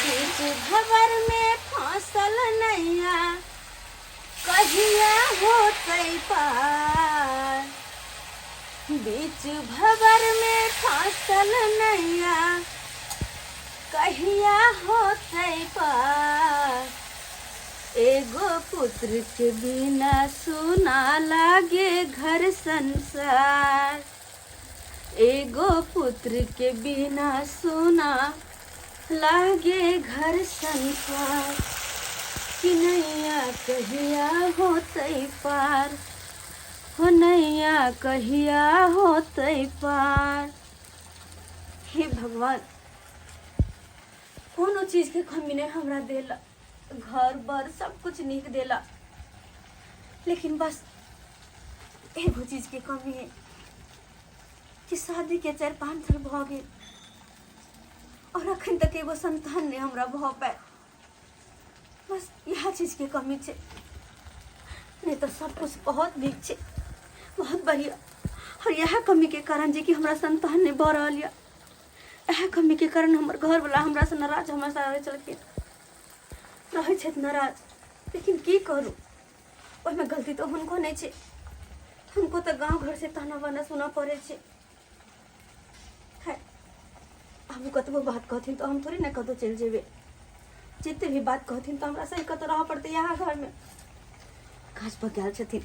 बीच भवर में फसल नैया कहिया होतै पार। बीच भवर में फसल नैया कहिया होतै पार। एगो पुत्र के बिना सुना लागे घर संसार। एगो पुत्र के बिना सुना लागे घर संसार। कि नैया कहिया होतै पार, हो नैया कहिया होतै पार। हे भगवान, कोनो चीज के कमी नहीं हमरा देला, घर बर सब कुछ नीक देला, लेकिन बस एगो चीज के कमी है कि शादी के 4-5 साल भऽ गेल और अखन तक एगो संतान नहीं हमरा भऽ पाए। बस इएह चीज के कमी छै, नहीं तो सब कुछ बहुत नीक छै, बहुत बढ़िया। और इएह कमी के कारण जे कि हमरा संतान नहीं भऽ रहल यऽ, इएह कमी के कारण हमर घरवला हमरा से नाराज हमेशा रहै छलखिन, रहै छथि नाराज। लेकिन की करू, ओहिमे गलती तऽ हुनको नहि छै, हुनको तऽ गाँव घर से ताना बाना सुनऽ पड़ै छै। खैर, आब ओ कतबो बात कहथिन तऽ हम थोड़े ने कतहु चलि जेबै। जते भी बात कहथिन तऽ हमरा सही कतऽ रहऽ पड़तै यहाँ घरमे। काज पर गेल छथिन,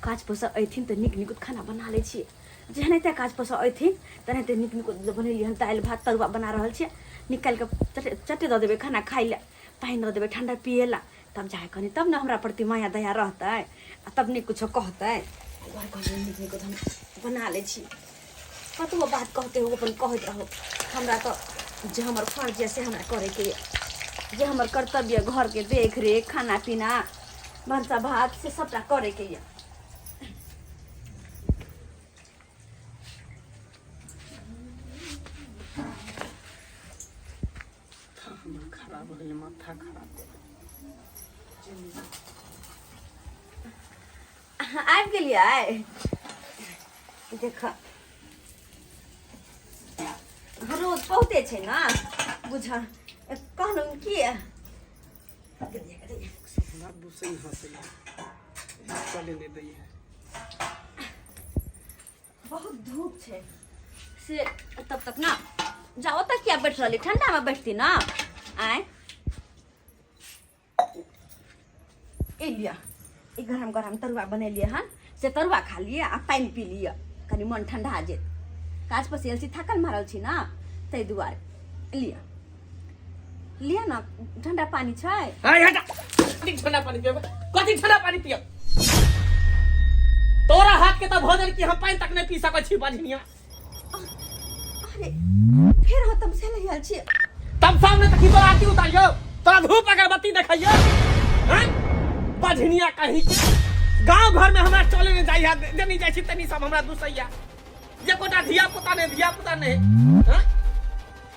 काज पर से अयथिन तऽ नीक नीक खाना बना लै छियै। जेनाहिते काज पर से अयथिन तेनाहिते नीक नीक बनेलियै हन, दालि भात तरुआ बना रहल छियै, निकालि कऽ चटे चटे दऽ देबै खाना खाइ लए, पानि दऽ देबै ठण्डा पियै लए, तब जाय कनि तब ने हमरा प्रति माया दया रहतै आ तब नहि कुछो कहतै। घर घरमे नीक नीक हम बना लै छी। कतबो बात कहते हो अपन कहैत रहो, हमरा तऽ जे हमर फर्ज यऽ से हमरा करैके यऽ, जे हमर कर्तव्य यऽ घरके देख रेख खाना पीना भनसा भात से सबटा करैके यऽ। हमर खराब हो गेलै, माथा खराब हो गेलै। अहाँ आबि गेलियै? देख रौद बहुते छै ने, बुझ कहलहुँ की हमरा दूसरी हंसैया चले नहि दैया। बहुत धूप छै से तब तक ना जाओ तक किया बैठ रहली, ठंडा में बैठती ना। आय ए लिअ, ई गरम गरम तरुआ बनेलियै हन से तरुआ खा लिअ आ पानि पी लिअ, कनि मन ठंडा जेत। काज पर से आयल छी, थाकल मारल छी ना, ताहि दुआरे लिअ लिअ ना, ठंडा पानी छै। हाय हटा, कथी ठंडा पानी पियब, कथी ठंडा पानी पियब? तोरा हाथ के तो भोजन की हम पानि तक नहीं पी सकै छी बझनिया। अरे फेर हम तमसे लग आयल छी। तब सामने तक तोरा आरती उतारियो, तोरा धूप अगरबत्ती देखैयो हैं बझनिया कहीं के। गांव घर में हमरा चले नहीं जाई है, जे नहीं जाई छी तनी सब हमरा दुसैया, जे कोटा धिया पुता नहीं, धिया पुता नहीं हैं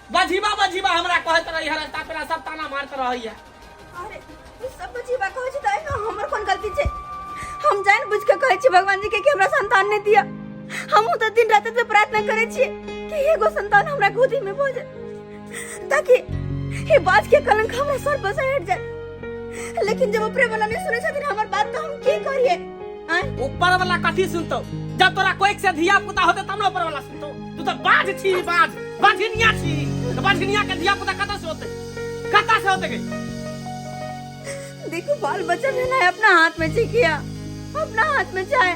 बझिबा बझिबा हमरा कहैत रही है, रास्ता पेरा सब ताना मारत रही है। अरे ई सब बझिबा कहै छी तऽ एहिमे हमर कोन गलती छै? हम जानि बुझि कऽ कहै छी भगवान जी के कि हमरा संतान नहि दिअ। हमहूँ तऽ दिन राति एतबे प्रार्थना करै छियै कि एगो संतान हमरा गोदी में भऽ जाए, ताकि ई बाज के कलंक हमरा सर पर से हट जाए। लेकिन जब ऊपरे वाला नहीं सुनै छथिन हमर बात तऽ हम की करियै? आँय? ऊपर वाला कथी सुनतौ? जब तोरा कोइक से धिया पुता होते तब ने ऊपर वाला सुनतौ। तू तऽ बाज छी, बाज बाझिनिया छी, तऽ बाझिनिया के धिया पुता कतऽ से होते, कतऽ से होते गे? देखो बाल बच्चा भेना अपना हाथ में छै किया, अपना हाथ में छै।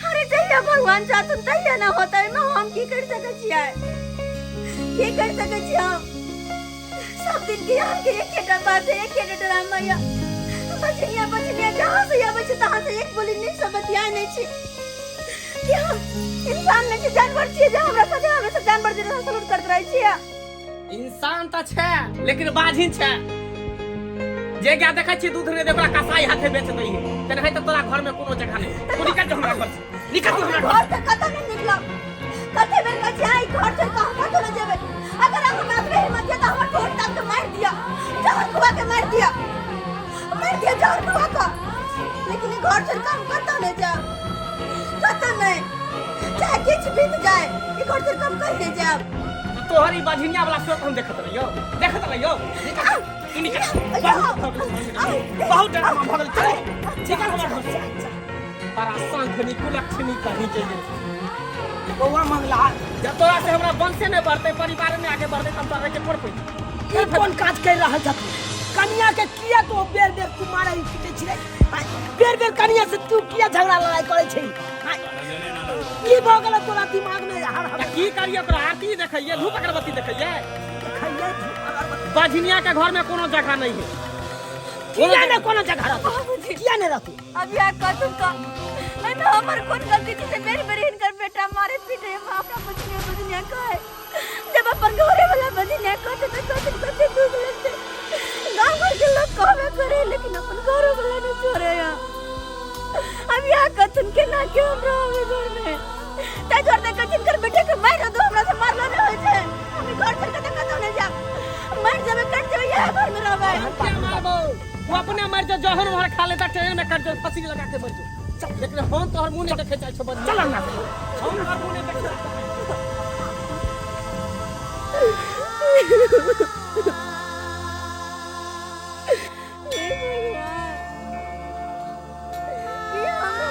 अरे जहिया भगवान चाहतुन तहिया ना होता है, हम की कर सकै छियै, की कर सकै छियै हम? सब दिन के यहाँ के एक एक बात है, एक एक ड्रामा या बचनिया बचनिया जहाँ से आबै छै तहाँ से एक बोली नहीं सब बतियाए नहीं छी कि हम इंसान नहीं छी, जानवर छियै जे हमरा साथे हमेशा जानवर जेना सलूट करैत रहै छियै। इंसान तऽ छै लेकिन बाझिन छै, जे गाय देखै छियै दूध नहि दै ओकरा कसाई हाथे बेच दै है, तेनाहि तऽ तोरा घर में कोनो जगह नहि। तू निकल जो हमरा घर से, निकल जो हमरा घर घर से कतऽ नहि निकलब। कते बेर कहै छियै आइ घर छोड़ि कऽ हम कतौ नहि जेबै। अगर अहाँ हमरा एतबे हिम्मत यऽ तऽ हमर ठोर दाबि कऽ मारि दिअ, जहर खुआ कऽ मारि दिअ, मारि दिअ जहर खुआ कऽ, लेकिन ई घर छोड़ि कऽ हम कतौ नहि जायब, कतौ नहि, चाहे किछु बीत जाए ई घर छोड़ि कऽ हम कहीं नहि जायब। तोहर ई बझिनिया वाला सूरत हम देखत रहियो, देखत निकल यौ, निकल, तू निकल। बहुत भऽ गेल, बहुत ड्रामा भऽ गेल। चल निकल हमर घर से। तारा शंखनी कुलक्षणी कहीं के गेल। बौआ मंगला, जब तोरा से हमरा वंशे नहीं बढ़ते, परिवार में आगे बढ़ते, तब तोरा के पड़ पड़ी। ई कोन काज कर रहल छथि? कनिया के किया तो बेर बेर तू मारे पीटे छी रे? आँय, बेर बेर कनिया से तू किया झगड़ा लड़ाई करे छी? आँय, की भऽ गेल तोरा दिमाग में? हर हर तऽ की करिए ओकरा? आरती देखैये, धूप अगरबत्ती देखैये? देखैये धूप अगरबत्ती। बझनिया के घर में कोनो जगह नहीं है। किया ने कोनो जगह रहतौ? बाबूजी। किया ने रहतौ? अभी आ कथु का एहिमे हमर कोन गलती छै से बेर बेर हिनकर बेटा मारे पीटे? हम अपना बजनिया बजनिया कहे, जब अपन घरे वाला बजनिया कहते तो कथु कते दुख लगते। गाँव घर के लोग कहबे करे, लेकिन अपन घरो वाला नहीं छोड़े। यहाँ अब यहाँ कथुन के ना के हम रहबे घर में, ताहि दुआरे तऽ कहै हिनकर बेटा के मारि दो। हमरा से मारलो नहि होइ छै। हम ई घर छोड़ि कऽ तऽ कतहु नहि जायब। मरि जेबै, कटि जेबै, इएह घर में रहबै। हम क्या मारबो? तू अपने मर जो, जहर उहर खा लेता, ट्रेन में कट जो, फांसी लगा के मर जो, लेकिन हम तोहर मुंह नहीं देखे चाहे छो। चल अंगना। हम तोहर मुंह नहीं देखे चाहे। हे भगवान, की हमरा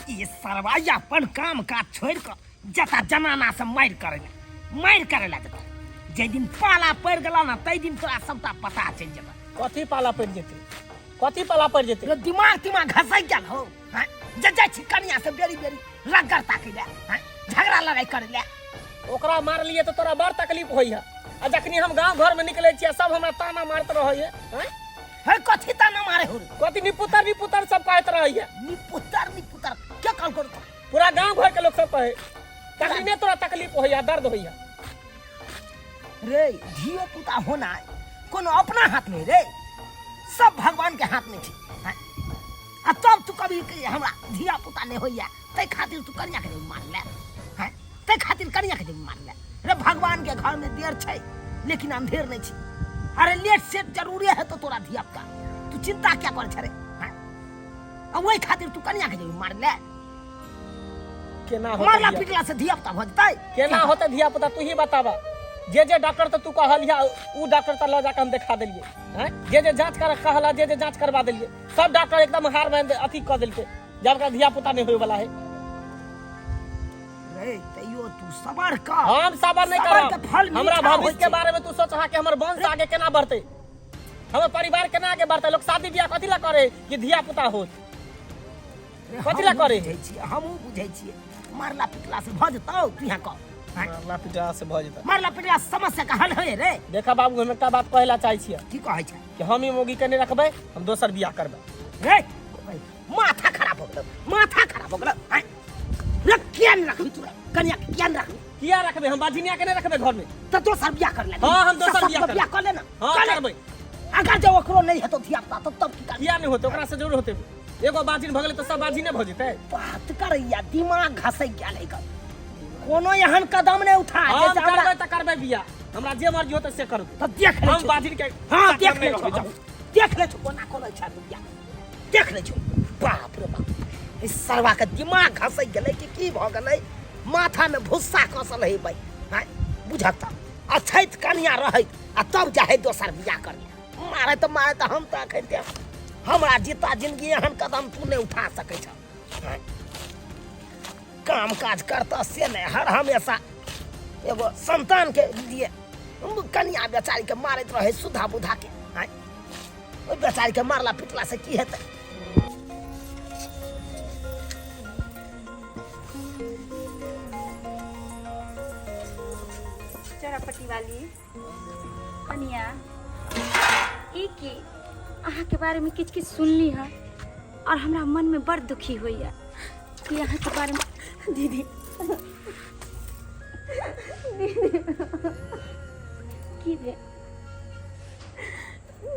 ई सरवा अपन काम काज छोड़ कऽ जता जनाना से मारि करे ला, मारि करे ला जता। जाहि दिन पाला पड़ि गेला ना, ताहि दिन तोरा सबटा पता चलि जेतौ। कथी पाला पड़ि जेतै? कथी पाला पड़ि जेतै? रे दिमाग तिमाग घसकि गेल हो? हैं? जे जाइ छी कनिया से बेरी बेरी रगड़ ताकै ले, हैं? झगड़ा लड़ाई करे ले। ओकरा मारलिए तऽ तोरा बड़ तकलीफ होइए, आ जखनी हम गाँव घर में निकले छियै, सब हमरा ताना मारत रहैए, हैं? हे, कथी ताना मारे हो रे? कथी निपुतर निपुतर सब कहैत रहैए। निपुतर निपुतर के कहल करू? पूरा गाँव घर के लोग सब कहे। तखनी ने तोरा तकलीफ होइए, दर्द होइए। रे, धियो पुता होना कोनो अपना हाथ में रे? सब भगवान के हाथ में छै, हैं? आ तब तू कभी के हमरा धिया पुता नहीं होइया, तै खातिर तू कनिया के मार ले, हैं? तै खातिर कनिया के मार ले रे? भगवान के घर में देर छै, लेकिन अंधेर नहीं छै। अरे, लेट सेट जरूरी है तो तोरा धिया पुता, तू चिंता क्या कर छे रे, हैं? आ वही खातिर तू कनिया के मार ले? केना होतै मारला धिया? पिटला से धिया पुता भऽ जेतै? केना होतै धिया पुता, तू ही बताबा। जे जे डॉक्टर तऽ तू कहलिया, उ डॉक्टर तऽ लऽ जाके हम देखा देलियै, हैं? जे जे जांच कर कहला, जे जे जांच करवा देलियै, सब डॉक्टर एकदम हार मान अथी कऽ देलकै, जब ओकरा धिया पुता नहीं होय वाला है। रे, तैयो तू सबर कर। हम सबर नहीं सबर करब। के फल हमरा मीठा होइ भविष्य के छै। बारे में तू सोच कि हमर वंश आगे केना बढ़तै, हमर परिवार केना आगे बढ़तै। लोग शादी बियाह कथी ला करे? कि धिया पुता होत। रे, कथी ला हमहूँ करे? बुझै छियै, हमहूँ बुझै छियै। मारला पिटला से भऽ जेतौ? तू यहाँ कह, हैं? मारला पिटला से भऽ जेतै? मारला पिटला से समस्या के हल होय रे? देखा बाबू, हम एकटा बात कहै ला चाहै छियै। की कहै छै? कि हम ई मौगी के नहीं रखबै, हम दोसर बियाह करबै। रे, माथा खराब हो गेलो, माथा खराब हो गेलो, हैं? रे, किया नहीं रखबी तू रे? कनिया के किया नहीं रखबी? किया रखबै? हम बाझिनिया के नहीं रखबै घर में। तऽ दोसर बियाह कर ले। हाँ, हम दोसर ससुर बियाह के करबै। बियाह कर ले ना। हाँ, कर ले। करबै। अगर जब ओकरो नहीं हेतौ धिया पुता, तब की करबी? किया नहीं होतै? ओकरा से जरूर होतै। एगो बाजिन भऽ गेलै तऽ सब बाजिने भऽ जेतै? बात करैया, दिमाग घसक गेल एकर। कोनो एहन कदम नहि उठा हम जाहिसँ हमरा करबै तऽ करबै बियाह, हमरा जे मर्जी होतै से करबै। तऽ देख लै हम छौ। बाजिन के हाँ, साथ देख हम लै नहि छौ। रहबै, जाउ। देख लै छौ कोना करै छै तू बियाह, देख लै छौ। बाप रे बाप, इस सरवा के दिमाग घसक गेलै कि की भऽ गेलै? माथामे भुस्सा कसल हेबै, आँय? बुझत तऽ अछैत कनिया रहैत आ तब चाहे दोसर बियाह कर ले। मारे तऽ मारे तऽ हम तऽ अखन ते हमरा जीता जिंदगी एहन कदम तू नहि उठा सकै छह, आँय? काम काज करतह से नहि, हर हमेशा एगो संतान के लिए कनिया बेचारी के मारैत रहे सुधा बुधा के, आँय? ओहि बेचारी के मारला पिटला से की हेतै? चौरापट्टी वाली कनिया, ई की अहाँके बारेमे किछु किछु सुनली हँ और हमरा मनमे बड़ दुखी होइए कि अहाँके बारेमे। दीदी, दीदी, की भेल?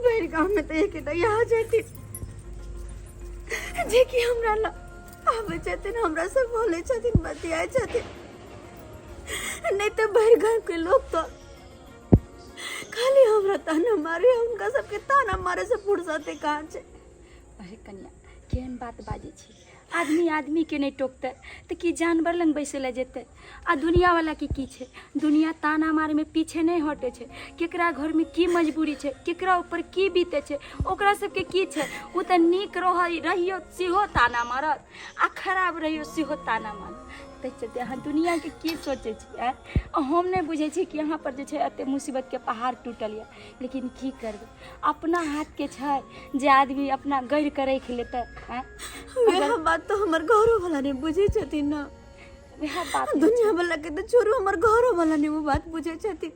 भरि गाँवमे तऽ एक यहाँ छथिन जेकि हमरा लग आबै छथिन, हमरा से बोलै छथिन, बतियाइ छथिन। नहीं तो भरि गाँव के लोग तो खाली हमरा ताना मारे, हुनका सबके ताना मारे से फुर्सते कहाँ छै। अरे कनिया, केहन बात बाजै छी? आदमी आदमीके नहि टोकतै तऽ की जानवर लग बैसै लए जेतै? आ दुनियावलाके की छै? दुनिया ताना मारैमे पीछे नहि हटै छै। केकरा घरमे की मजबूरी छै, केकरा ऊपर की बीतै छै, ओकरा सबके की छै? ओ तऽ नीक रहै रहियो सेहो ताना मारत आ खराब रहियो सेहो ताना मारत। ताहि चलते अहाँ दुनियाके की सोचै छी? आँय, हम नहि बुझै छी कि अहाँ पर जे छै एते मुसीबतके पहाड़ टूटल यऽ, लेकिन की करबै, अपना हाथके छै जे आदमी अपना गढ़ि कऽ राखि लेतै। आँय, वएह बात तऽ हमर घरो वाला नहि बुझै छथिन ने। वएह बात दुनिया वाला के तऽ छोड़ू, हमर घरो वाला नहि ओ बात बुझै छथिन।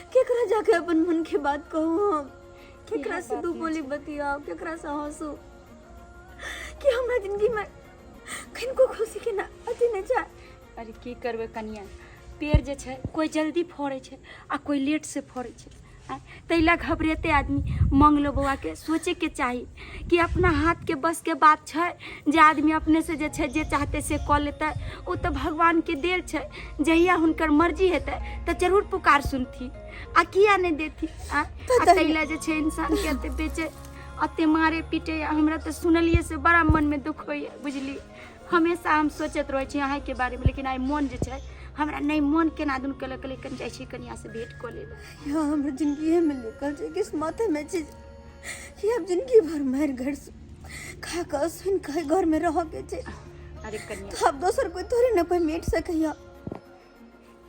केकरा जाके अपन मन के बात कहू हम? केकरा से दू बोली बतियाओ, केकरा से हंसू कि हमरा जिंदगी में किनको खुशी के ना अथी नहीं चाहे। अरे की करबै कनिया, पेड़ जे छै कोइ जल्दी फड़ै छै आ कोइ लेट से फड़ै छै। ताहि लए घबरेतै आदमी? मंगलो बौआके सोचैके चाही कि अपना हाथके बसके बात छै जे आदमी अपनेसँ जे छै जे चाहतै से कऽ लेतै। ओ तऽ भगवानके देल छै, जहिया हुनकर मर्जी हेतै तऽ जरूर पुकार सुनथिन आ किया नहि देथिन। आ ताहि लए जे छै इंसानके एते बेचै, एते मारे पीटे, हमरा तऽ सुनलियै से बड़ा मनमे दुख होइए, बुझली? हमेशा हम सोचैत रहै छी अहाँके बारेमे, लेकिन आइ मोन जे छै हमरा नहि मोन केना दुन केलक, लेकिन जाइ छी कनियासँ भेँट कऽ लेब। यहाँ हमर जिंदगीमे लिखल छै, किस्मतेमे छै कि आब जिंदगी भर मारि घर खा कऽ सुनि कऽ घरमे रहऽके छै। अरे कनिया, तऽ आब दोसर कोइ थोड़े ने कोइ मेट सकैया।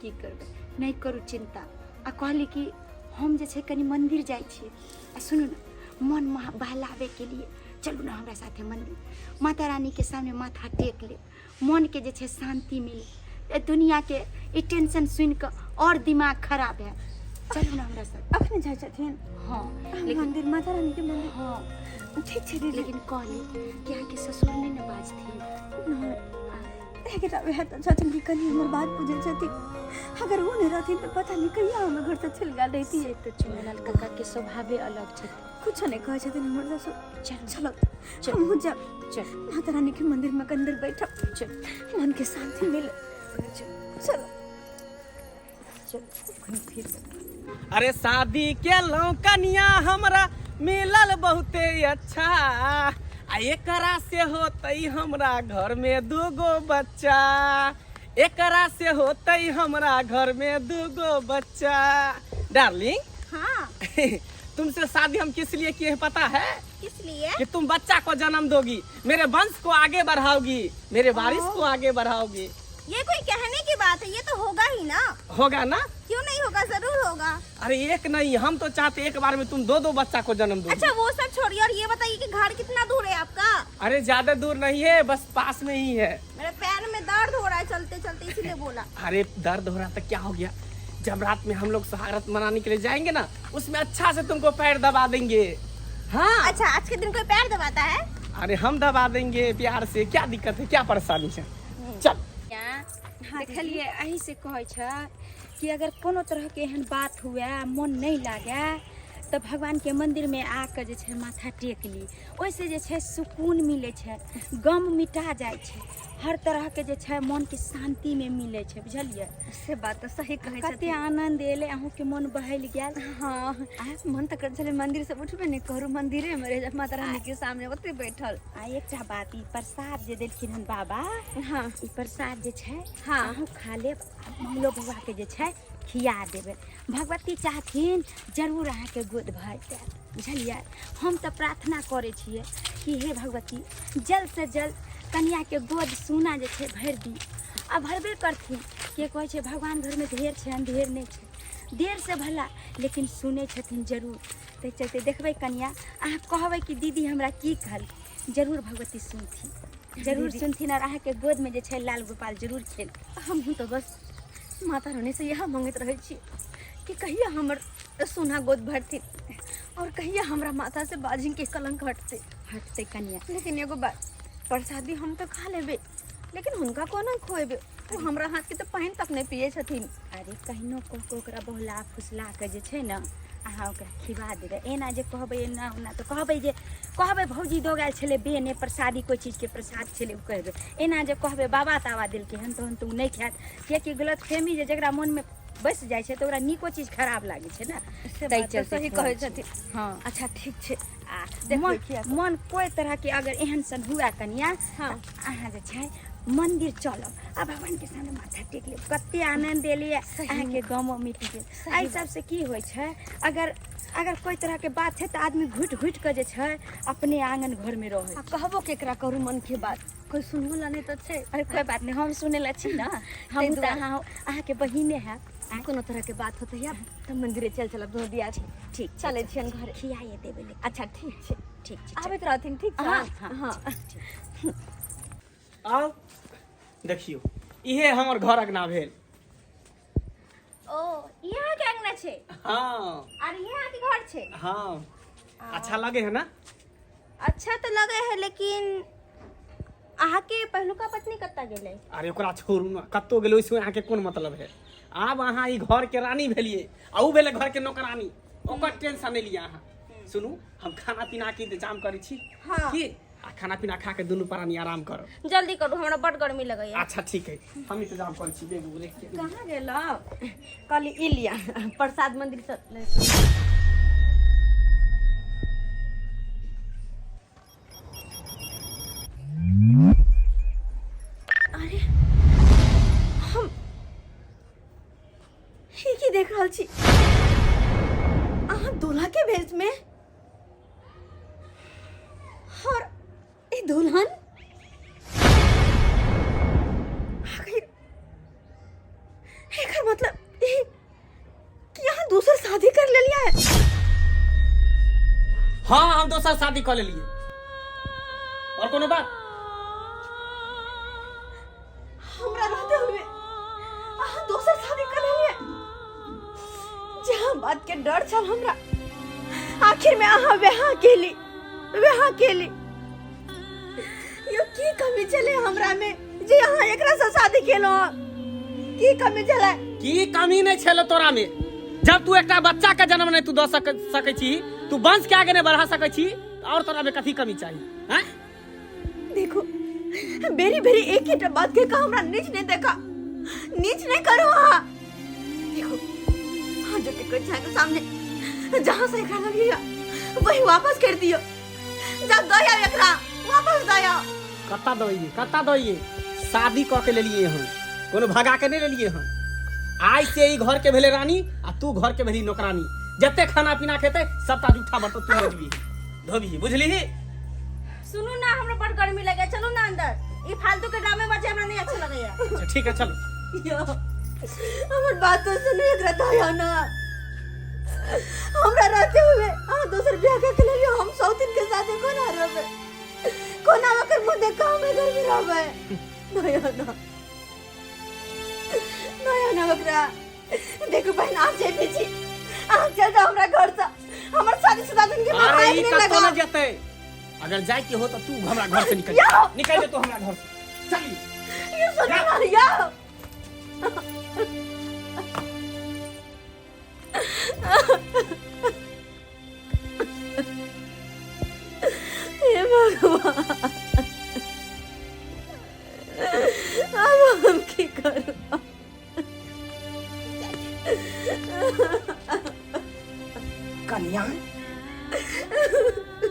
की करबै, नहि करू चिन्ता। आ कहली कि हम जे छै कनि मन्दिर जाइ छियै, आ सुनू ने, मन बहलाबैके लिए चलू ने हमरा साथे मन्दिर, माता रानीके सामने माथा टेक लेब, मनके जे छै शान्ति मिले। ए दुनियाके ई टेंशन सुनि कऽ आओर दिमाग खराब है। चलू ने हमरा साथ। अखने जाइ छथिन? हँ। लेकिन मन्दिर, माता रानीके मन्दिर? हँ। ठीक छै दीदी। लेकिन कहली कि अहाँके ससुर नहि ने बाजथिन? नहि, एकटा वएह तऽ छथिन कि कनि हमर बात बुझै छथिन। अगर ओ नहि रहथिन तऽ पता नहि कहिया हमर घरसँ चलि गेल रहितियै। से तऽ चुनेलाल काका के स्वभावे अलग छथिन। कुछो नहि कहै छथिन हमर ससुर। चलू। चलो, हमहूँ जायब। चल। माता रानी के मंदिर में अंदर बैठब, चल, मन के शांति मिले। चलो। चल, घूम फिर। अरे शादी केलहुँ कनिया हमरा मिलल बहुते अच्छा, आ एकरा से होतै हमरा घर में दूगो बच्चा, एकरा से होतै हमरा घर में दूगो बच्चा। डार्लिंग। हाँ। तुमसे शादी हम किस लिए किए हैं पता है? किस लिए? कि तुम बच्चा को जन्म दोगी, मेरे वंश को आगे बढ़ाओगी, मेरे वारिस को आगे बढ़ाओगी। ये कोई कहने की बात है, ये तो होगा ही ना। होगा ना? क्यों नहीं होगा, जरूर होगा। अरे एक नहीं, हम तो चाहते एक बार में तुम दो दो बच्चा को जन्म दो। अच्छा वो सब छोड़िए और ये बताइए कि घर कितना दूर है आपका? अरे ज्यादा दूर नहीं है, बस पास में ही है। मेरे पैर में दर्द हो रहा है चलते चलते, इसीलिए बोला। अरे दर्द हो रहा तो क्या हो गया, जब रात में हम लोग सुहागरात मनाने के लिए जाएंगे ना, उसमें अच्छा से तुमको पैर दबा देंगे। हाँ। अच्छा आज के दिन कोई पैर दबाता है? अरे हम दबा देंगे प्यार से, क्या दिक्कत है, क्या परेशानी है, चल। देखलिए, एही से कहै छै कि अगर कोनो तरहके एहन बात हुए, मन नहि लागे, तऽ भगवानके मन्दिरमे आके जे छै माथा टेक ली। ओहिसँ जे छै सुकून मिलै छै, गम मिटा जाइ छै, हर तरहके जे छै मनके शान्तिमे मिलै छै, बुझलियै? से बात तऽ सही कहै कते छथिन। आनन्द एलै, अहूँके मन बहलि गेल। हाँ, मन तऽ करै छलै मंदिर से उठबे नहि करू, मंदिरे मे रहि जायब, माता रानी के सामने ओते बैठल। आ एकटा बात, ई प्रसाद जे देलखिन हन बाबा, हाँ, ई प्रसाद जे छै, हाँ, अहूँ खा लेब आ मंगलो बौआके जे छै खिया देबै। भगवती चाहथिन जरूर अहाँके गोद भरि देत, बुझलियै? हम तऽ प्रार्थना करै छियै कि हे भगवती, जल्द से जल्द कनियाके गोद सोना जे छै भरि दी। आ भरबे करथिन। के कहै छै भगवान घरमे ढेर छै, अन्धेर नहि छै। देर से भला, लेकिन सुनै छथिन जरूर। ताहि चलते देखबै कनिया, अहाँ कहबै कि दीदी हमरा की कहल, जरूर भगवती सुनथिन, जरूर सुनथिन आओर अहाँके गोदमे जे छै लाल गोपाल जरूर खेल। हमहूँ तऽ बस माता रानी से इएह मांगैत रहै छी कि कहिया हमर सोना गोद भरथिन और कहिया हमरा माथा से बाजिन के कलंक हटतै। हटतै कनिया। लेकिन एगो बात, प्रसादी हम तऽ खा लेबै, लेकिन हुनका कोना खुएबै? ओ हमरा हाथ के तऽ पानि तक नहि पियै छथिन। अरे कहिनो कऽ कऽ ओकरा बहला फुसला कऽ जे छै ने अहाँ ओकरा खिबा देबै। एना जे कहबै एना ओना तऽ कहबै जे कहबै भौजी दऽ गेल छलै बेने प्रसादी, कोइ चीजके प्रसाद छलै ओ कहबै। एना जे कहबै बाबा ताबा देलकै हन, तहन तऽ ओ नहि खायत, किएकि गलतफहमी जे जकरा मोनमे बसि जाइ छै तऽ ओकरा नीको चीज खराब लागै छै ने। से ताहि बात तऽ चलते सही कहै कहै छी। छथिन। हँ। अच्छा ठीक छै। आ देखबै मन किया मन कोइ तरहके अगर एहन सन हुए कनिया, हँ। तऽ अहाँ जे छै मंदिर चलब आ भगवान के सामने माथा टेक लेब, कते आनंद एलियै, अहाँके गमो मिट गेल। एहि सबसे की होइ छै, अगर अगर कोइ तरहके बात छै तऽ आदमी घुटि घुटि कऽ जे छै अपने आङ्गन घरमे रहै। आ कहबो केकरा करू मन के बात, कोई सुनबो ला नहीं तऽ छै। अरे कोइ बात नहि, हम सुनै लए छी ने, हम तऽ दुआरे। अहाँ अहाँके बहिने हैब। कोनो तरह के बात होते या तऽ मंदिरे चल चलब दुनू दिया। ठीक छै। चलै छियनि घरे। खियाए देबै लेकिन। अच्छा ठीक छै। ठीक छै। आबैत रहथिन, ठीक छै? हँ हँ। हँ। ठीक। आउ देखियौ, इहे हमर घर अंगना भेल। ओ ई अहाँके अंगना छै? हाँ। और ये अहाँके घर छै? हाँ, अच्छा लगे है ना? अच्छा तऽ लगे है, लेकिन अहाँके पहिलुका पत्नी कतऽ गेलै? अरे ओकरा छोड़ू ना, कतौ गेलै ओहिसँ अहाँके कोन मतलब है? आब अहाँ ई घर के रानी भेलियै आ उ भेलै घर के नौकरानी, ओकर टेंशन नहि लिअ अहाँ। सुनू, हम खाना पीना के इंतजाम करै छी। हाँ। की आ खाना पीना खा के दुनू प्राणी आराम करब। जल्दी करू, हमरा बड गर्मी लगैया। अच्छा ठीक है, हम इंतजाम करै छी। बेगू रखि के। कहाँ गेलौ? कहली ई लिया प्रसाद, मंदिर से ले। अरे हम ई की देख रहल छी? अहाँ दूल्हा के भेष में और ई दुल्हन, आखिर एकर मतलब ई कि अहाँ दोसर शादी कर लेलियै है? हाँ, हम दोसर शादी कऽ लेलियै, और कोनो बात? हमरा रहते हुए अहाँ दोसर शादी कर लेलियै? जहाँ बात के डर छल हमरा, आखिर में अहाँ वहाँ केली, वहाँ केली। यो की कमी छलै हमरा में जे अहाँ एकरा से शादी केलहुँ? की कमी छलै? की कमी नहीं छेलो तोरा में? जब तू एकटा बच्चा के जन्म नहीं तू दऽ सकै छी, तू वंश के आगे नहीं बढ़ा सकै छी, और तोरा में कथी कमी चाहिए हैं? देखो, बेरी बेरी एक ही बात के का हमरा नीच नहीं देखा, नीच नहीं करो अहाँ। देखो, हाँ, जो टिकट के सामने जहाँ से एकरा लगिया वही वापस कर दियो। जब दया एकरा वापस दया। कत्ता दइए, कत्ता दइए? शादी कऽ के लेलिए हन, कोनो भगा के नहीं लेलिए हन। आइ से ई घर के भेले रानी आ तू घर के भेली नौकरानी। जते खाना पीना खेते सबटा जूठा बर्तन तू मजबी धोबी, बुझली? सुनू ना, हमरा बड़ गर्मी लगे, चलू ना अंदर। ई फालतू के ड्रामे बाजी हमरा नहीं अच्छा लगैया। अच्छा ठीक है, चलो। यो, हमर बात तो सुनो, एकरा दया ना। हमरा रहते हुए अहाँ दोसर बियाह के लेलियो, हम सौतिन के साथे कोना रहबै? कोना ओकर मुँह देख कऽ हम घर में रहबै? दया ना, दया ना ओकरा। देखो बहन, अहाँ जे भी छी, अहाँ चल जाओ हमरा घर से। हमर शादीशुदा जिंदगी में अरे आगि ई नहीं कतौ लगा। न जेतै। अगर जाय के हो तो तू हमरा घर से निकल यो! निकल जा तू हमरा घर से, चली। यो सुनो ना, यो। हे भगवान, अब हम की करू? कन्या।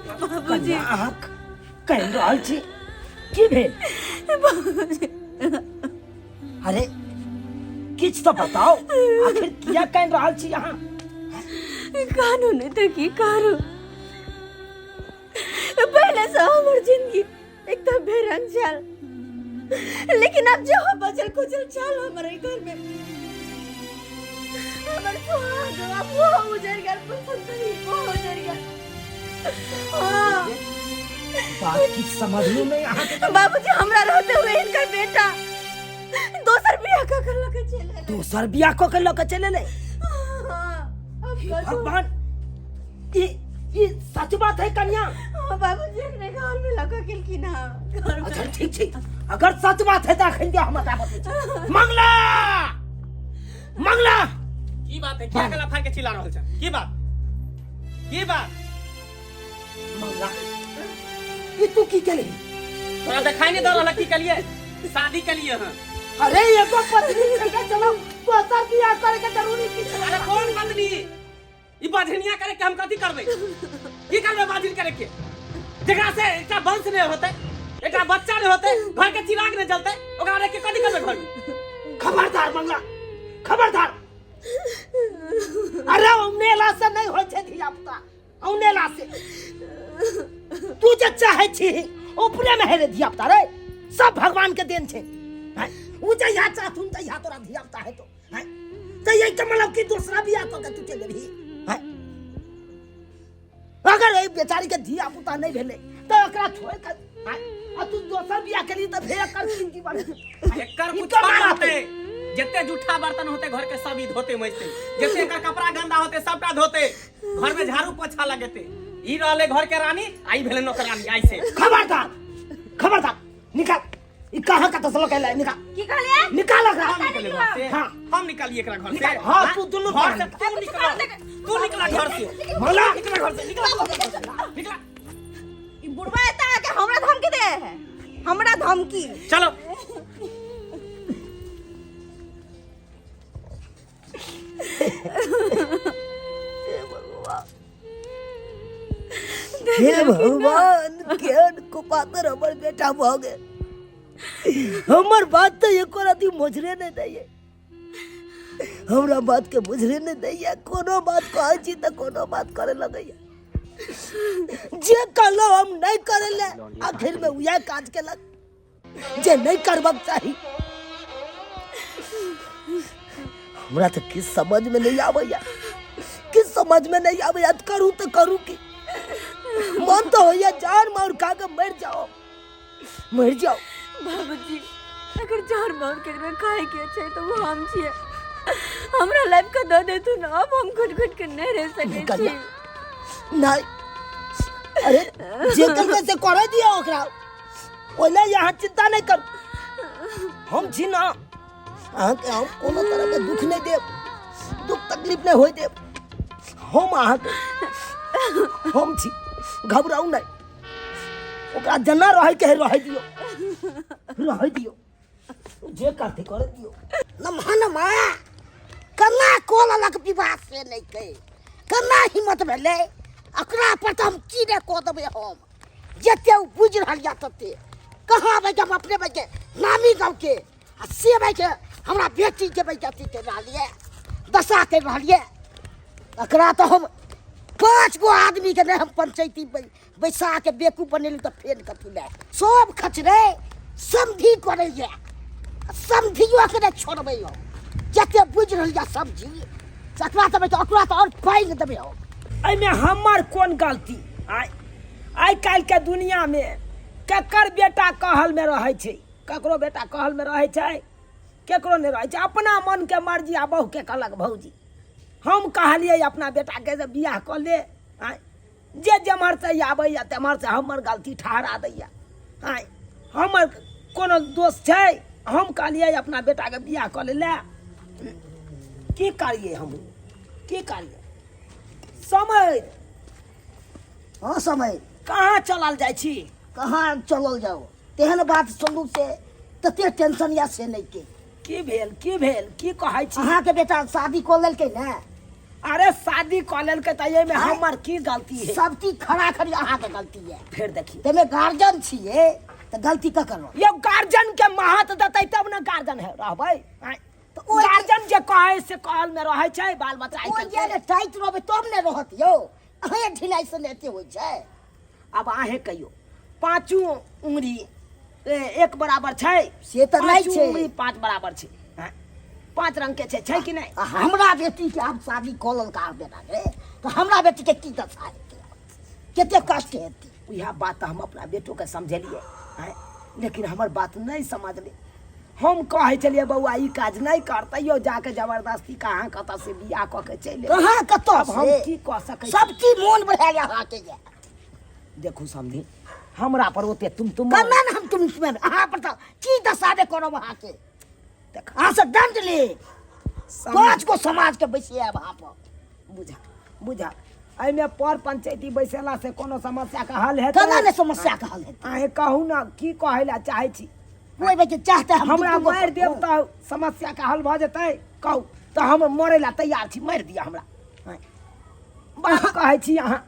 बाबूजी। कन्या, अहाँ कहि रहल छी, की भेल? अरे किछु तऽ बताउ, आखिर किया कानि रहल छी अहाँ? कानू नहीं तो की करू? पहले से हमर जिंदगी एकदम बेरंग छल, लेकिन अब जो बचल कुचल छल हमर एहि घर में, हमर सुहाग अब वो उजड़ गेल, फुलसुंदरी वो उजड़ गेल। हाँ। बात किछु समझलू नहि अहाँके। बाबूजी, हमरा रहते हुए हिनकर बेटा दोसर बियाह कऽ के लऽ के चलि गेलै। दोसर बियाह कऽ के लऽ के चलि एलै? हाँ, अब हे करू। भगवान, ई ई सच बात है कन्या? हाँ बाबूजी, अपने घर में लऽ के गेलखिन हँ घर में। अच्छा ठीक छै, अगर सच बात है तऽ अखन दे हम बताबऽ छी। मंगला, मंगला। की बात है? क्या गला फाड़ के चिल्ला रहल छै? की बात, की बात? मंगला, ई तू की केलही? तोरा देखाई नहीं दऽ रहल है की केलिए? शादी केलिए हन। अरे एगो पत्नी छेले चलो दोसर बियाह करे के जरूरी की छलै? अरे कौन बदली ई बाझनिया करे के हम कथी करबै की करबै बाझिन करे के जेकरा से एकटा वंश नहीं होते एकटा बच्चा नहीं होते घर के चिराग नहीं जलते ओकरा रख के कथी करबै घर में खबरदार मंगला खबरदार अरे औनेला से नहीं होइ छै धिया पुता औनेला से तू जे चाहे छी ऊपरे में है रे धिया पुता रे सब भगवान के देन छै हैं? उ जहिया चाहथुन तहिया तोरा धिया पुता हेतौ हैं? तऽ यही के मतलब कि दूसरा बियाह कऽ के तू चलि जेबही हैं? अगर एहि बेचारी के धिया पुता नहीं भेलै तऽ एकरा छोड़ि कऽ हैं? आ तू दोसर बियाह केलही तऽ फेर एकर की जीवन एकर ई कुछ कमा ना रहतै। होते जते जूठा बर्तन होते घर के सब ई धोते मजते जते एकर कपड़ा गंदा होते सबटा धोते घर में झाड़ू पोछा लगेते ई रहले घर के रानी आई भेले नौकरानी आई से खबरदार खबरदार निकाल ई कहाँ कतऽ से लऽ के निकाल की कहलिए निकाल एकरा हम निकले घर से हाँ। हम निकालिए एकरा घर से निकाल। हाँ, तू दुनू घर से निकाल। तू निकला तू निकला घर से भोला निकला घर से निकला निकला ई बुढ़वा एता आके हमरा धमकी दे है हमरा धमकी चलो हे भगवान केहन कुपातर हमर बेटा भऽ गेल हमर बात तऽ एको रति मोझरे नहि दैये हमरा बात के बुझले नहि दैया कोनो बात कहै छी तऽ कोनो बात करे लगैया जे कहलहुँ हम नहि करे ले आखिर में उएह काज केलक जे नहि करबाक चाही हमरा तऽ किछु समझमे नहि आबैया किछु समझमे नहि आबैया तऽ करू तऽ करू की मन तऽ होइया जान मार खा कऽ मरि जाओ मरि जाओ बाबूजी अगर जहर मार के एकरा खाए के छै तऽ ओ हम छियै हमरा लाइफ के दऽ देथुन अब हम घुट घुट के नहि रहि सकै छी कन्या नहि अरे जे करबै से करै दियौ ओकरा ओहि अहाँ चिंता नहि करू हम छी ने अहाँके हम कोनो तरहके दुख नहि देब दुख तकलीफ नहि होय देब हम अहाँके हम छी घबराउ नहि ओकरा जेना रहैके है रहै दियौ रहै दियौ जे करतै करे दियौ नमहा नमा केना कऽ लेलक विवाह से नहि के केना हिम्मत भेलै ओकरा पर तऽ हम की नहि कऽ देबै हम जते ओ बुझि रहल यऽ तते कहाँ बैठ हम अपने बैठ नामी गाँवके आ से बैठ हमरा बेटीके बैठ अथी करि रहल यऽ दशा करि रहल यऽ एकरा तऽ हम पाँच गो आदमीके नहि हम पंचैती बैसा के बेकूफ बनेलहुँ तऽ फेर कथी लए सब खचरे समधि करैए समधियो के नहि छोड़बै हम जते बुझि रहल यऽ सब्जी तकरा देबै तऽ ओकरा तऽ आओर पानि देबै हम एहिमे हमर कोन गलती आइ आइ काल्हिके दुनिआँमे ककर बेटा कहलमे रहै छै ककरो बेटा कहलमे रहै छै केकरो नहि रहै छै अपना मनके मर्जी आ बहुके कहलक भौजी हम कहलियै अपना बेटाके जे बियाह कऽ ले आँय जे जेम्हरसँ आबैए तेम्हरसँ हमर गलती ठहरा दैए आँय हमर कोनो दोष छै हम कहलियै अपना बेटाके बियाह कऽ ले लए की करियै हम की करियै समय हँ समय कहाँ चलल जाइ छी कहाँ चलल जाओ तेहन बात सुनलू से तते टेंशन या से नहि के की भेल की भेल की कहै छी अहाँके बेटा शादी कऽ लेलकै ने अरे शादी कऽ लेलकै तऽ एहिमे आँय? हमर की गलती है सब चीज खड़ा खड़ी अहाँके गलती है फेर देखियौ ताहिमे गार्जियन छियै तऽ गलती ककर यौ गार्जियन के महत्व देतै तब ने गार्जियन है रहबै आँय? तऽ ओहि गार्जियन जे कहै से कहल मे रहै छै बाल बच्चा आइ ओहि काल्हि जे ने टाइट रहबै तब ने रहत यौ अहेँ ढिलाइ से ने एते होइ छै आब अहेँ कहियौ पाँचू उंगरी एक बराबर छै से तऽ नहि पाँचू छै। उंगरी पाँच बराबर छै आँय? पाँच रंग के छै छै कि नहि आ हमरा बेटीके आब शादी कऽ लेलक आब बेटाके तऽ हमरा बेटीके की दशा हेतै कते कष्ट हेतै इएह बात तऽ हम अपना बेटोके समझेलियै आँय लेकिन हमर बात नहि समझलै हम कहै छलियै बौआ ई काज नहि कर तैयो जाके जबरदस्ती कहाँ कतऽ से बियाह कऽ के चलि एलै। कहाँ कतऽ आब हम से? की कऽ सकै छी? सब चीज मोन बढ़ा गेल अहाँके ये देखू समझी हमरा पर ओते तुम तुम केना ने हम तुम तुम अहाँ पर तऽ की दशा ने करब अहाँके अहाँ से दंड ले पाँच गो समाज के बैसियाब अहाँ पर बुझा बुझा एहिमे पर पंचायती बैसेला से कोनो समस्या के हल हेतै केना ने समस्या के हल हेतै अहें कहू ने की कहै लए चाहै छी कोई बच्चे चाहते हम हमरा दुगो मारि देब तऽ समस्या के हल भऽ जेतै कहू तऽ हम मरै लए तैयार छी मारि दिअ हमरा आँय। बात कहै छी अहाँ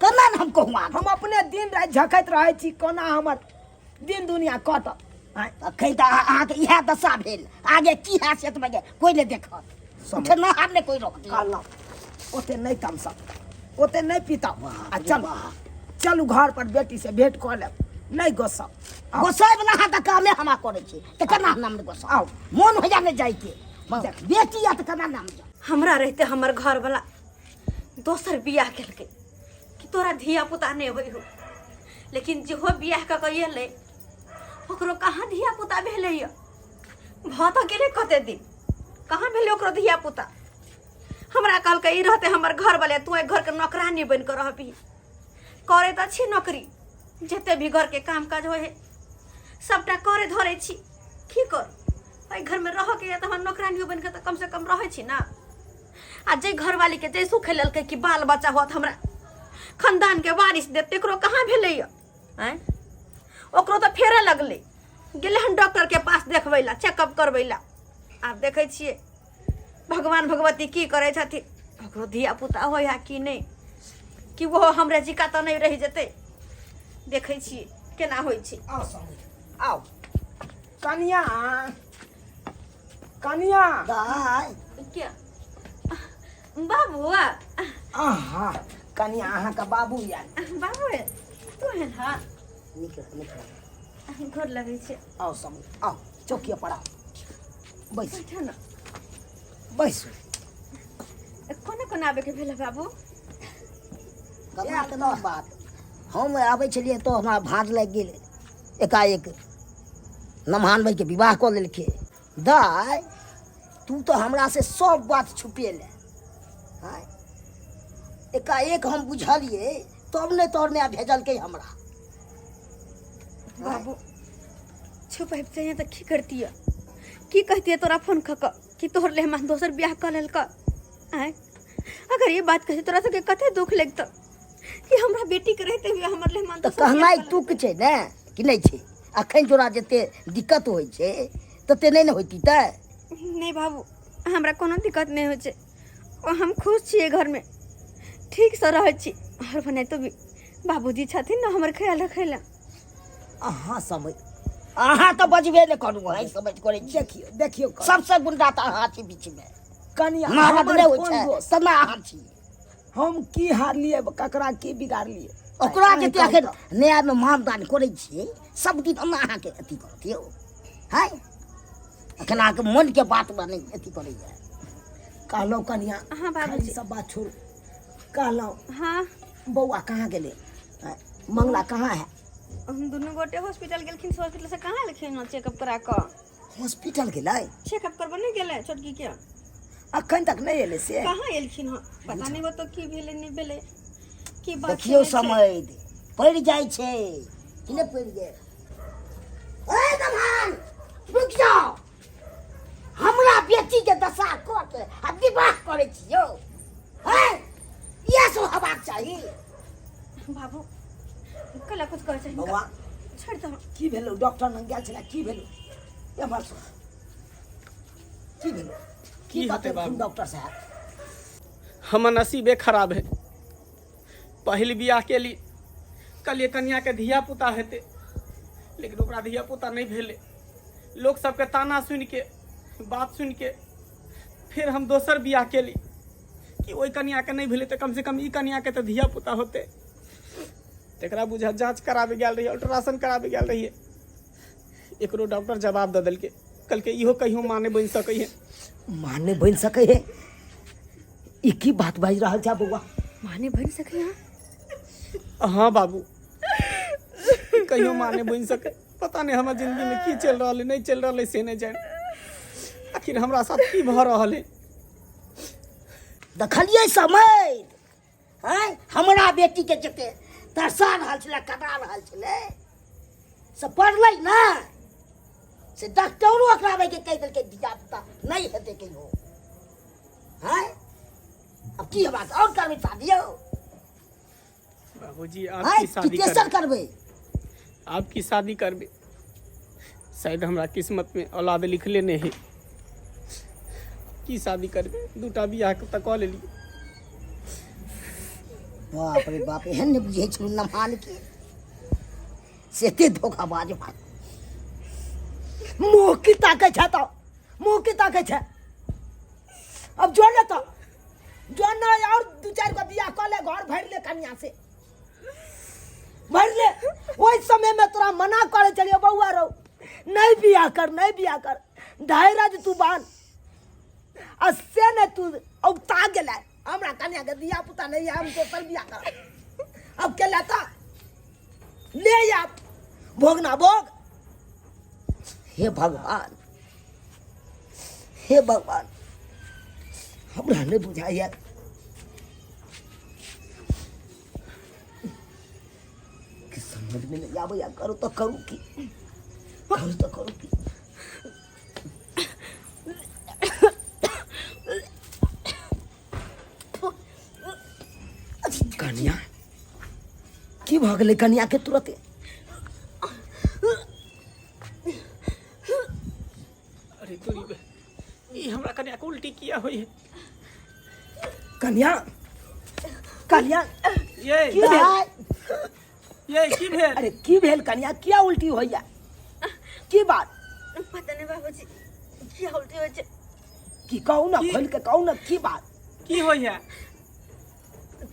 केना ने हम कहू अहाँके हम अपने दिन राति झखैत रहै छी कोना हमर दिन दुनिया कटत आँय अखन तऽ अहाँके इएह दशा भेल आगे की हैत से तऽ कोइ नहि देखत उठना हाथ नहि कोइ रोकत कहलहुँ ओते नहि तमसब ओते नहि पीतब आ चलू चलू घर पर बेटी से भेंट कऽ लेब नहि गोसब आउ। गोसाइ वला अहाँ तऽ कामे हमरा करै छी तऽ केना हम नाम गोसा आउ। मोन होइया नहि जाइके बेटी या तऽ केना नाम जाउ हमरा रहते हमर घरवला दोसर बियाह केलकै कि तोरा धिया पुता नहि होइ हो लेकिन जेहो बियाह कऽ कऽ एलै ओकरो कहाँ धिया पुता भेलै यऽ भऽ तऽ गेलै कते दिन कहाँ भेलै ओकरो धिया पुता हमरा कहलकै ई रहते हमर घरवले तू एहि घरके नौकरानी बनि कऽ रहबही करै तऽ छी नौकरी जते भी घरके काम काज होइ है सबटा करे धरे छी की कर एहि घरमे रहऽके यऽ तऽ हम नौकरानियो बनि कऽ तऽ कमसँ कम रहै छी ने आ जे घरवालीके जे सुख लेलकै कि बाल बच्चा होत हमरा खानदानके वारिस देत तेकरो कहाँ भेलै यऽ आँय ओकरो तऽ फेरे लगलै गेलै हन डॉक्टरके पास देखबै लए चेकअप करबै लए आब देखै छियै भगवान भगवती की करै छथिन ओकरो धिया पुता होइ है कि नहि कि ओहो हमरे जिका तऽ नहि रहि जेतै देखै छियै केना होइ छै आउ समीर आउ कनिया कनिया दाइ क्या बाबुआ आहा कनिया अहाँके बाबू आयल बाबू तू है ना नीक रह नीक रह गोर लगै छै आउ समीर आउ चौकिया पर आउ बैसू बैठो ना बैसू कोना कोना आबैके भेल बाबू केना केना बात हम आबै छलियै तऽ हमरा भाँज लागि गेल एकाएक नमहान भाइके विवाह कऽ लेलकै दाइ तू तऽ हमरा से सब बात छुपेले आँय एकाएक हम बुझलियै तब ने तोहर माय भेजलकै हमरा बाबू छुपैबते तऽ की करतियै की कहतियै तोरा फोन कऽ कऽ कि तोहर ले हम दोसर बियाह कऽ लेलक आँय अगर ये बात कहती तोरा सबके कते दुख लगतौ कि हमरा बेटी के रहते हुए हमर लेहमान तऽ कहनाइ तुक छै ने कि नहि छै अखन तोरा जते दिक्कत होइ छै तते नहि ने होइती तऽ नहि बाबू हमरा कोनो दिक्कत नहि होइ छै ओ हम खुश छियै घरमे ठीकसँ रहै छी आओर बनाइतो भी बाबूजी छथिन ने हमर ख्याल रखै लए अहाँ समझ अहाँ तऽ बजबे नहि करू अहीं समझ करै छी देखियौ देखियौ सबसँ गुंडा तऽ अहाँ छी बीचमे कनिया नारद हमर नहि होइ कोन छै दोष? तेना अहाँ छी हम की हारलियै ककरा की बिगाड़लियै ओकरा अहीं जते कहू अखन तऽ। नयामे मानदान करै छियै सब दिन ओना अहाँके अथी करत यौ है अखन अहाँके मनके बात नहि अथी करैया कहलहुँ कनिया हाँ, बाबूजी। खाली सब बात छोड़ू कहलहुँ हाँ बौआ कहाँ गेलै आँय, मंगला कहाँ है हम दुनू गोटे हॉस्पिटल गेलखिन से हॉस्पिटल से कहाँ एलखिन हँ चेकअप करा कऽ हॉस्पिटल गेलै चेकअप करबऽ नहि गेलै छोटकी के अखन तक नहि एलै से कहाँ एलखिन हँ पता नहि ओतऽ की भेलै नहि भेलै की बात देखियौ छै, नहि छै। समय पड़ि जाइ छै कि नहि पड़ि गेल ए दमन रुकि जाओ हमरा बेटी के दशा कऽ के आ विवाह करै छी यौ हैं इएह सब हेबाक चाही बाबू कला कुछ कहै छै बौआ छोड़ि दहो की भेलौ डॉक्टर लग गेल छलै की भेलौ एम्हर सुन की भेलौ की की हेतै बतेलखुन बाबू? डॉक्टर साहब हमर नसीबे खराब है पहिल बियाह केली कहलियै कनियाके धिया पुता हेतै लेकिन ओकरा धिया पुता नहि भेलै लोक सबके ताना सुनिके बात सुनिके फेर हम दोसर बियाह केली कि ओहि कनियाके नहि भेलै तऽ कमसँ कम ई कनियाके तऽ धिया पुता होतै तकरा बुझा जाँच कराबे गेल रहियै अल्ट्रासाउंड कराबे गेल रहियै एकरो डॉक्टर जवाब दऽ देलकै कहलकै इहो कहियो माँ नहि बनि सकै है माँ नहि बनि सकै है ई की बात बाजि रहल छै बौआ माँ नहि बनि सकै है हाँ बाबू कहियो माँ नहि बनि सकै पता नहि हमर जिंदगी में की चलि रहल है नहि चलि रहल है से नहि जानि आखिर हमरा साथ की भऽ रहल है देखलियै समय आँय हमरा बेटीके जते तरसा रहल छलै कना रहल छलै से पड़लै ने से डॉक्टरो ओकरा के कहि देलकै धिया पुता नहि हेतै कहियो आँय अब की हेबाक आओर करबै शादी यौ बाबूजी आँय आपकी कि शादी तेसर करबे करबै आपकी शादी करबे शायद हमरा किस्मत में औलाद लिखले नहीं है की शादी करबै दूटा बियाह तऽ कऽ लेलियै बाप रे बाप एहन नहि बुझै छलहुँ नमहान के से एते धोखाबाज बात मुँह की ताकै छै तऽ मुँह की ताकै छै अब जो ने तऽ जो ने और दू चारि गो बियाह कऽ ले घर भरि ले कनिया से भरि ले ओहि समय में तोरा मना करे चलियो बौआ रौ नहीं बियाह कर नहीं बियाह कर धैर्य तू बान आ से ने तू औता गेलै हमरा कन्या के धिया पुता नहीं है हम दोसर बियाह करब अब के लेता ले आप भोगना भोग हे भगवान हे भगवान हमरा नहीं बुझाइए कि समझ में नहीं आबैया करू तो करू की करू तो करू की कनिया की भऽ गेलै कनिया के तुरते अरे तोरी बे ई हमरा कनिया के उल्टी किया होई है कनिया कनिया ये की भेल ये की भेल अरे की भेल कनिया किया उल्टी होइया की बात पता नहीं बाबूजी किया उल्टी होइ छै की कहू ना की? खोल के कहू ना की बात की होई है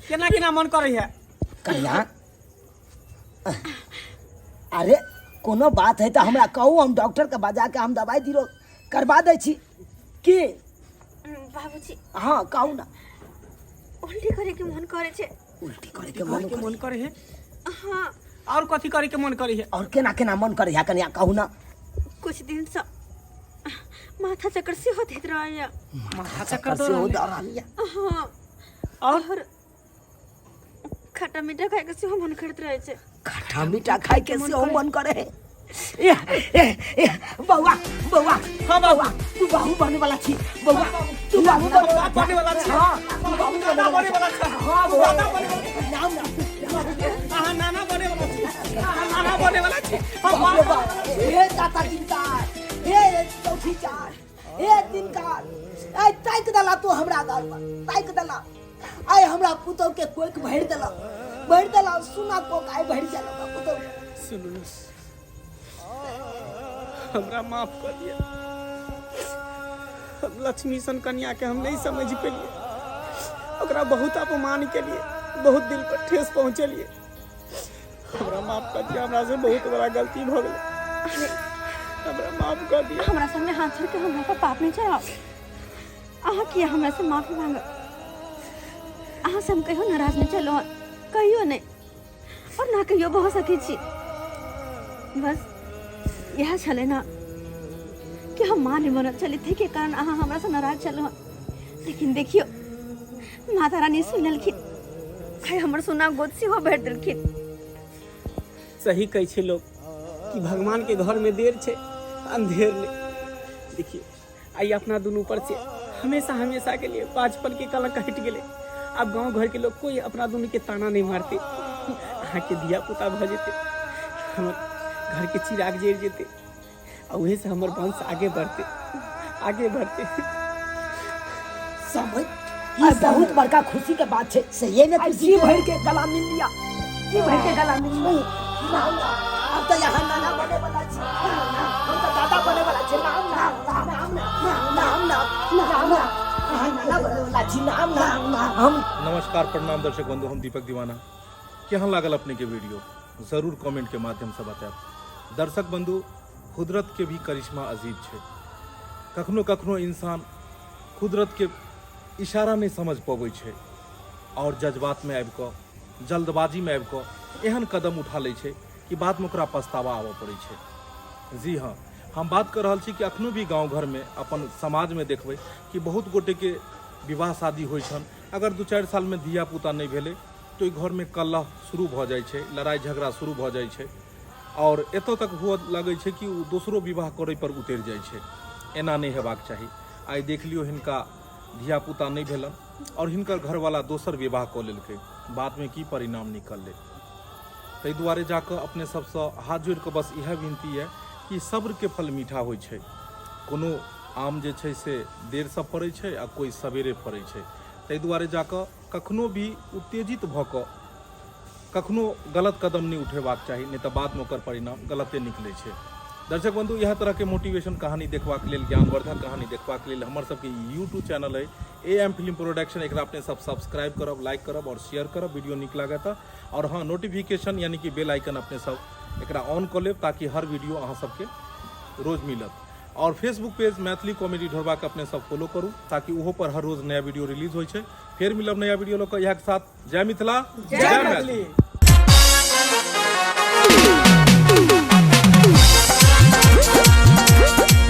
केना केना मन करे है कनिया अरे कोनो बात है तऽ हमरा कहू हम डॉक्टर के बजा के हम दवाई दिरो करबा दै छी की बाबूजी हाँ कहू ना उल्टी करे के मन करे छै उल्टी करे के मन के मन करे है हाँ और कथी करे के मन करे है और केना केना मन करे है कनिया कहू ना कुछ दिन से माथा चक्कर सेहो दैत रहैया माथा चक्कर से हो दऽ रहल यऽ हाँ और और खट्टा मीठा खाए के सेहो मन करैत रहै छै खट्टा मीठा खाए के सेहो मन करे है ए, ए, ए, बौआ बौआ हाँ बौआ तू बाबू बने वाला छी बौआ तू बाबू बने बाप बने वाला छी हाँ तू बाबू बने दादा बने वाला छी हाँ बौआ दादा बने वाला नाम नाम अहाँ नाना बने वाला छी अहाँ नाना बने वाला छी हम बाप रे बाप बाप हे दाता दिनकार हे चौथी चार हे दिनकार आइ ताकि देला तू हमरा घर पर ताकि देला आइ हमरा पुतहु के कोख भरि देला भरि देला सुना कोख आइ भरि गेल हमरा पुतहु के। सुनू ने हमरा माफ कर दिया हम लक्ष्मी सन कन्या के हम नहीं समझ पेलिए ओकरा बहुत अपमान केलिए बहुत दिल पर ठेस पहुँचेलिए हमरा माफ कर दिया हमरा से बहुत बड़ा गलती भऽ गेलै हमरा माफ कर दिया हमरा सामने हाथ जोड़ के हमरा पर पाप नहीं चढ़ाओ अहाँ किया हमरा से माफी मांगब अहाँ से हम कहियो नाराज नहीं चलो कहियो नहीं और ना कहियो भऽ सकै छी बस इएह छलै ना कि हम माँ नहीं बनल छली ताहिके कारण अहाँ हमरा से नाराज छलहुँ लेकिन देखियौ माता रानी सुनि लेलखिन आइ हमर सोना गोद सेहो भरि देलखिन सही कहै छै लोग कि भगवान के घर में देर छै अंधेर नहीं देखिए आइ अपना दुनू पर से हमेशा हमेशा के लिए बाजपन के कलंक हटि गेलै आब गांव घर के लोग कोई अपना दुनू के ताना नहीं मारते अहाँ के धिया पुता भऽ जेतै हमर घर के चिराग जरि जेतै आ उहे से हमर वंश आगे बढ़ते आगे बढ़ते समय ई बहुत बड़का खुशी के बात छै सही में आइ खुशी जी भर के गला मिल लिया जी भर के गला मिल लिया नाम अब तो यहाँ नाना बने वाला छी हम तो दादा बने वाला छी नाम नाम नाम नाम नाम नाम नाम नाम नाना बने वाला छी नाम नाम नाम हम नमस्कार प्रणाम दर्शक बंधु हम दीपक दीवाना केहन लागल अपने के वीडियो जरूर कमेंट के माध्यम से बतायब दर्शक बंधु कुदरत के भी करिश्मा अजीब छै कखनो कखनो इंसान कुदरत के इशारा नहि समझ पबै छै आओर जज्बातमे आबि कऽ जल्दबाजीमे आबि कऽ एहन कदम उठा लै छै कि बादमे ओकरा पछतावा आबऽ पड़ै छै जी हँ हम बात कऽ रहल छी कि अखनो भी गाँव घरमे अपन समाजमे देखबै कि बहुत गोटेके विवाह शादी होइ छनि अगर दू चारि सालमे धियापुता नहि भेलै तऽ ओहि घरमे कलह शुरू भऽ जाइ छै लड़ाइ झगड़ा शुरू भऽ जाइ छै आओर एतऽ तक हुअ लगै छै कि ओ दोसरो विवाह करैपर उतरि जाइ छै एना नहि हेबाक चाही आइ देख लियौ हिनका धियापुता नहि भेलनि आओर हिनकर घरवाला दोसर विवाह कऽ लेलकै बादमे की परिणाम निकललै ताहि दुआरे जाकऽ अपने सबसँ हाथ जोड़ि कऽ बस इएह विनती यऽ कि सब्रके फल मीठा होइ छै कोनो आम जे छै से देरसँ फड़ै छै आ कोइ सवेरे फड़ै छै। ताहि दुआरे जाकऽ कखनो भी उत्तेजित भऽ कऽ कखनो गलत कदम नहि उठेबाक चाही, नहि तऽ बादमे ओकर परिणाम गलते निकलै छै। दर्शक बंधु, इएह तरहके मोटिवेशन कहानी देखबाक लेल, ज्ञानवर्धक कहानी देखबाक लेल हमर सबके यूट्यूब चैनल अइ ए एम फिल्म प्रोडक्शन, एकरा अपने सब सब्सक्राइब करब, लाइक करब आओर शेयर करब वीडियो नीक लागत तऽ। आओर हँ, नोटिफिकेशन यानी कि बेल आइकन अपने सब एकरा ऑन कऽ लेब ताकि हर वीडियो अहाँ सबके रोज मिलत। और फेसबुक पेज मैथिली कॉमेडी ढोरबा के अपने सब फॉलो करू ताकि ओहो पर हर रोज नया वीडियो रिलीज होइ छै। फेर मिलब नया वीडियो लऽ कऽ इएह के साथ। जय मिथिला, जय मैथिली।